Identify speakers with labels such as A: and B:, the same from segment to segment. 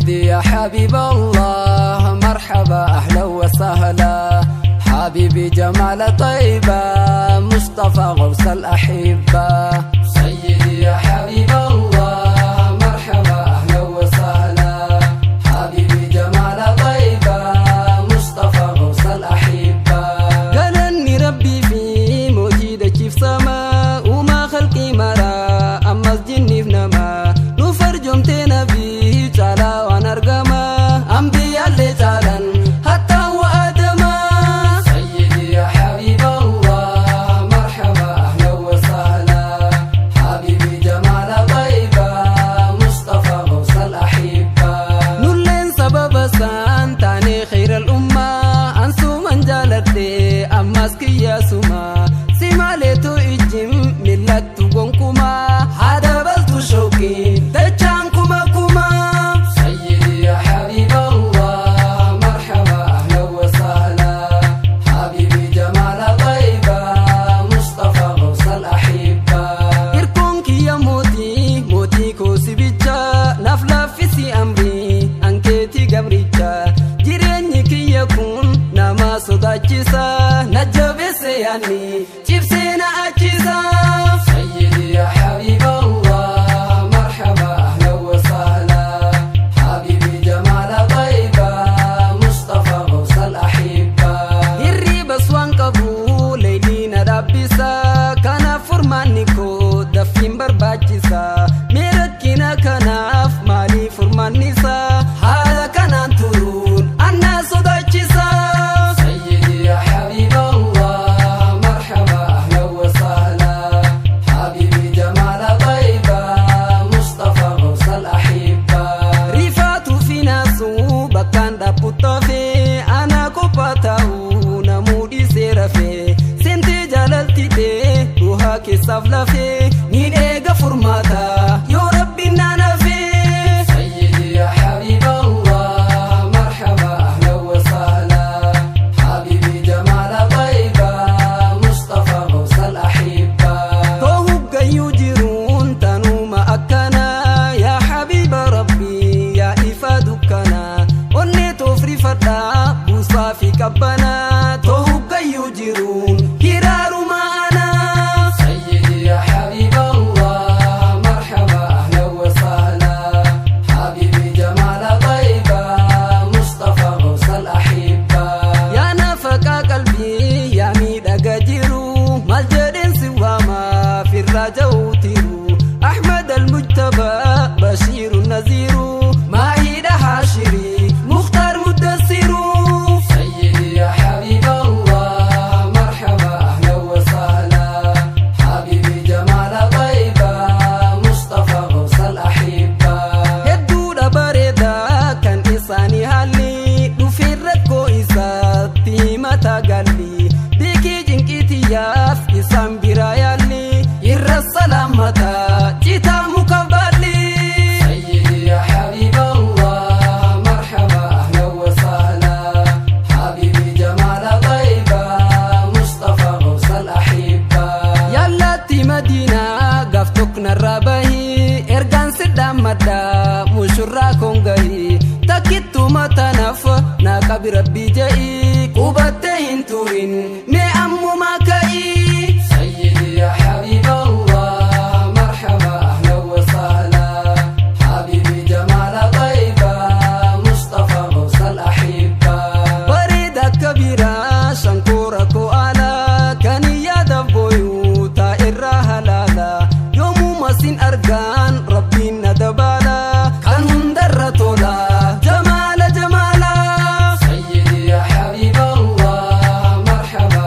A: سيدي يا حبيب الله، مرحبا أهلا وسهلا، حبيبي جمال طيبة، مصطفى غوث الأحبة. سيدي يا حبيب الله، مرحبا أهلا وسهلا، حبيبي جمال طيبة، مصطفى غوث الأحبة. Galanni Rabbii fi mootii dachiif samaa, uumaa khalqii maraa, ammas jinniif namaa, nuuf arjoomtee nabii caalaa waan argamaa, ambiyaallee caalan hattaa wa aadamaa. سيدي يا حبيب الله، مرحبا أهلا وسهلا، حبيبي جمال طيبة، مصطفى غوث الأحبة. Nulleen sababa isaan taanee خير الأمة، ansuuman jaaladhe ammas kiyyaasuma, si maaleetu ijjim millattu gonkumaa, haadha baltu shooqii dachaan kuma kuma. سيدي يا حبيب الله، مرحبا أهلا وسهلا، حبيبي جمال طيبة، مصطفى غوث الأحبة. Hirkoon kiyya mootii mootii koo si bicha, naaf laaffisi amrii ankeetii gabricha, jireenyi kiyya kun nama sodaachisa, na jabeesse yaanni cibsee na achisa. سيدي يا حبيب الله، مرحبا أهلا وسهلا، حبيبي جمال طيبة، مصطفى غوث الأحبة. Hirribas waan qabu leeylii na dhaabbisa, kanaaf furmaanni koo daffiin barbaachisa, mee rakkina kanaaf maalii furmaanni isaa? Haala kanaan turuun annaa sodaachisa. سيدي يا حبيب الله، مرحبا أهلا وسهلا، حبيبي جمال طيبة، مصطفى غوث الأحبة. Rifaatuu fi naasuu bakkaan dhaabbuttafee, ana kophaa ta'uu namuu dhiisee rafee, seentee jaalaltitee duhaa keessaaf lafee, niin eega furmaata yoo Rabbiin naan hafee. سيدي يا حبيب الله، مرحبا أهلا وسهلا، حبيبي جمال طيبة، مصطفى غوث الأحبة. Toohuggayyuu jiruun tanuma akkanaa، يا حبيب ربي yaa ifaa dukkanaa, onnee toof rifadhaa buusaa fi qabbanaa, toohuggayyuu jiruun hiraaruma anaa. سيدي يا حبيب الله، مرحبا أهلا وسهلا، حبيبي جمال طيبة، مصطفى غوث الأحبة. Yaa nafaqaa qalbii yaa miidhaga jiru, maal jedheen si waamaa firraa ja'uutiru, أحمد المجتبى بشير نذير، maahiidha haashirii مختار مدثر. سيدي يا حبيب الله، مرحبا أهلا وسهلا، حبيبي جمال طيبة، مصطفى غوث الأحبة. Hedduudha bareedaa kan isaanii haalli dhufeen rakkoo isaatti himata galli, beekee cinqiitiyyaaf isaan biraa yaalli, irra salaamataa citaa muka baalli. سيدي يا حبيب الله، مرحبا أهلا وسهلا، حبيبي جمال طيبة، مصطفى غوث الأحبة. Yallaatti Madiinaa gaaf tokko narraa bahii, ergaan sidhaan mushurraa koongahii, takkittuu tanaaf naa qabi Rabbii je'ii, qubattee hin turin mee ammumaa ka'ii. سيدي يا حبيب الله، مرحبا أهلا وسهلا، حبيبي جمال طيبة، مصطفى غوث الأحبة. Bareeda kabiraa shankoora ko'aalaa, kan yaada booyuu taa'irraa halaala, yoomuma sin argaan Rabbiin na dabaala, kan hundarra tola jamaala jamaala. سيدي يا حبيب الله، مرحبا.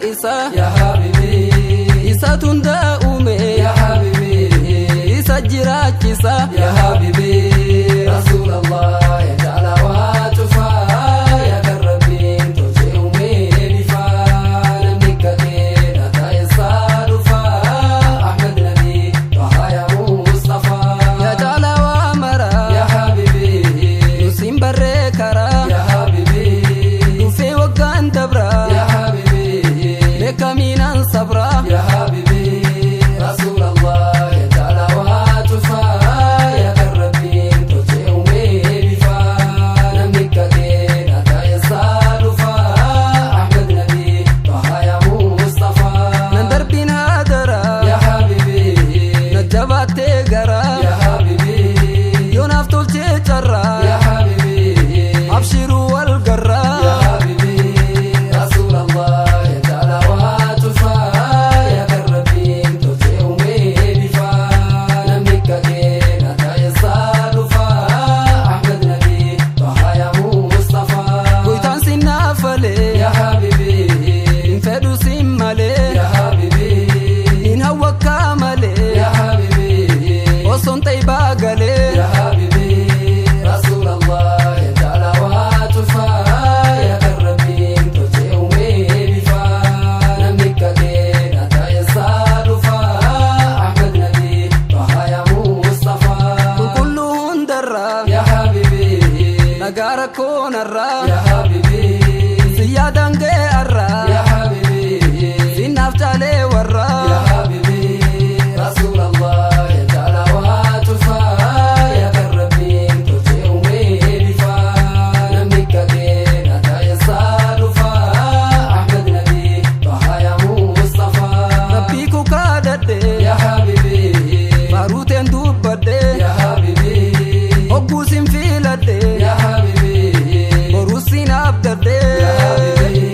A: Isa
B: Ya habibi.
A: Isatu hunda uume.
B: Ya habibi.
A: Isa jiraachisa.
B: Ya habibi. Rasuulallah ya jaalawaa cufaa ya kan Rabbiin tolchee uumee bifaa namni kakee dhata eessaa dhufaa Ahmed Nabii Tahaa ya Mustafaa.
A: Ya jaalawaa mara.
B: Ya habibi.
A: Nusiin barree karaa.
B: Ya habibi.
A: Dhufee waggaan dabra.
B: Ya habibi.
A: Beekamiinaan sabra.
B: Ya habibi. Rasuulallah ya jaalawaa cufaa ya kan Rabbiin tolchee uumee bifaa namni kakee dhata eessaa dhufaa Ahmed Nabii Tahaa ya Mustafaa.
A: Nan darbiin haadara.
B: Ya habibi.
A: Na jabaattee gara.
B: Ya habibi.
A: Yoonaaf tolchee carraa.
B: Ya habibi.
A: Abshiruu wal garraa.
B: Ya habibi. Rasuulallah ya jaalawaa cufaa ya kan Rabbiin tolchee uumee bifaa namni kakee dhata eessaa dhufaa Ahmed Nabii Tahaa ya Mustafaa.
A: Goytaan sinaafalee.
B: Ya habibi.
A: Hin fedhu sin malee.
B: Ya habibi.
A: Hin hawwakkaa malee.
B: Ya habibi.
A: Osoon xaybaa galee.
B: Ya habibi. Rasuulallah ya jaalawaa cufaa ya kan Rabbiin tolchee uumee bifaa namni kakee dhata eessaa dhufaa Ahmed Nabii Tahaa ya Mustafaa.
A: Qulqulluu hundarraa.
B: Ya habibi.
A: Nagaa rakkoonarraa.
B: Ya habibi.
A: Si yaadaan ga'e arraa.
B: Ya habibi.
A: Sinnaaf caalee warraa.
B: Ya habibi. Rasuulallah ya jaalawaa cufaa ya kan Rabbiin tolchee uumee bifaa namni kakee dhata eessaa dhufaa Ahmed Nabii Tahaa ya Mustafaa.
A: Rabbii koo kadhadhe.
B: Ya habibi.
A: Faaruuteen dubbadhe.
B: Ya habibi.
A: Hogguu sin filadhe.
B: Ya habibi.
A: Boruu sin abdadhe.
B: Ya habibi.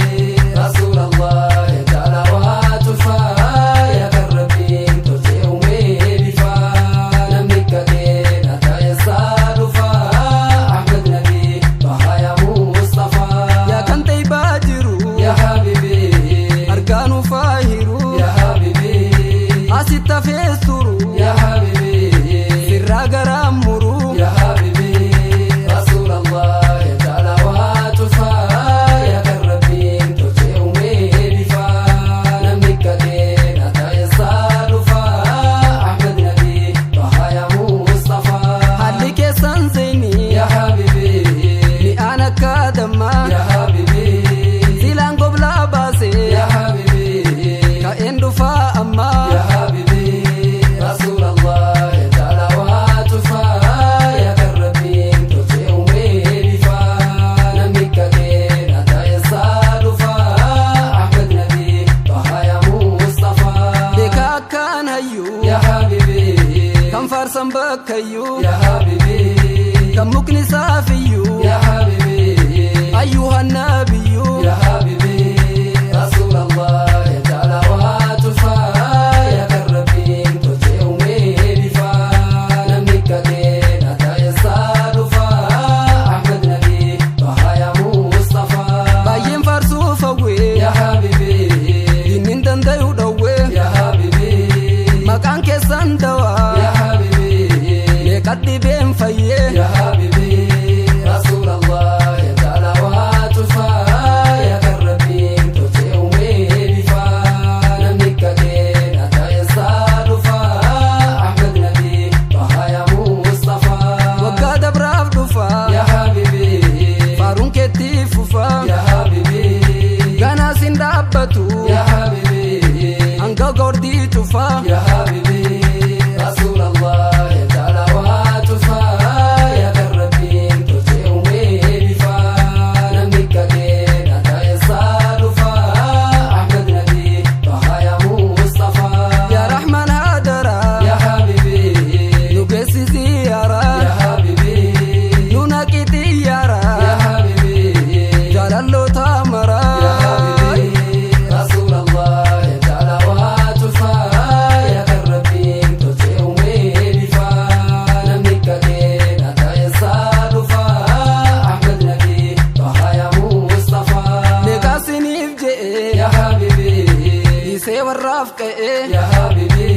A: Arguudhaaf ka'e.
B: Ya habibi.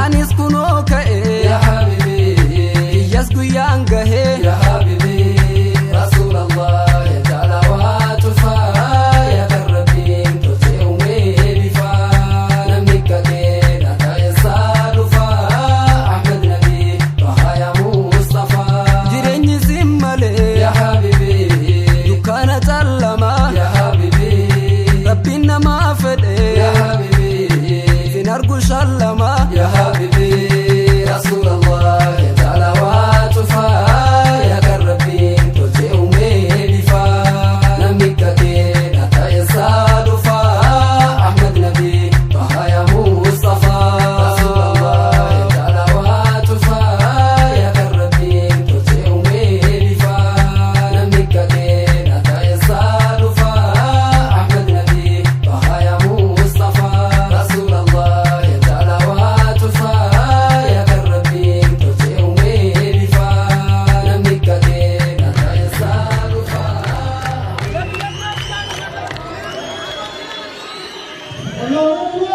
A: Anis kunoo ka'e.
B: Ya habibi.
A: Kiyyas guyyaan gahe.
B: Ya habibi. Rasuulallah ya jaalaa waa cufaa ya kan Rabbiin tolchee uumee bifaa namni kakee dhaataa eessaa dhufaa Ahmed Nabi Bahaa yaa Mustafaa.
A: Jireenyi sin malee.
B: Ya habibi.
A: Dukkaana callamaa.
B: Ya habibi.
A: Rabbiin namaa fedhe.
B: Ya habibi.
A: Sin argu shallamaa.
B: Ya habibi. Rasuulallah ya jaalaa waa cufaa ya kan Rabbiin tolchee uumee bifaa namni kakee dhaataa eessaa dhufaa Ahmed Nabi Bahaa yaa Mustafaa. Rasuulallah ya jaalaa waa cufaa ya kan Rabbiin tolchee uumee bifaa namni kakee dhaataa eessaa dhufaa Ahmed Nabi Bahaa yaa Mustafaa. Rasuulallah ya jaalaa waa cufaa ya kan Rabbiin tolchee uumee bifaa namni kakee dhaataa eessaa dhufaa.
C: Allahu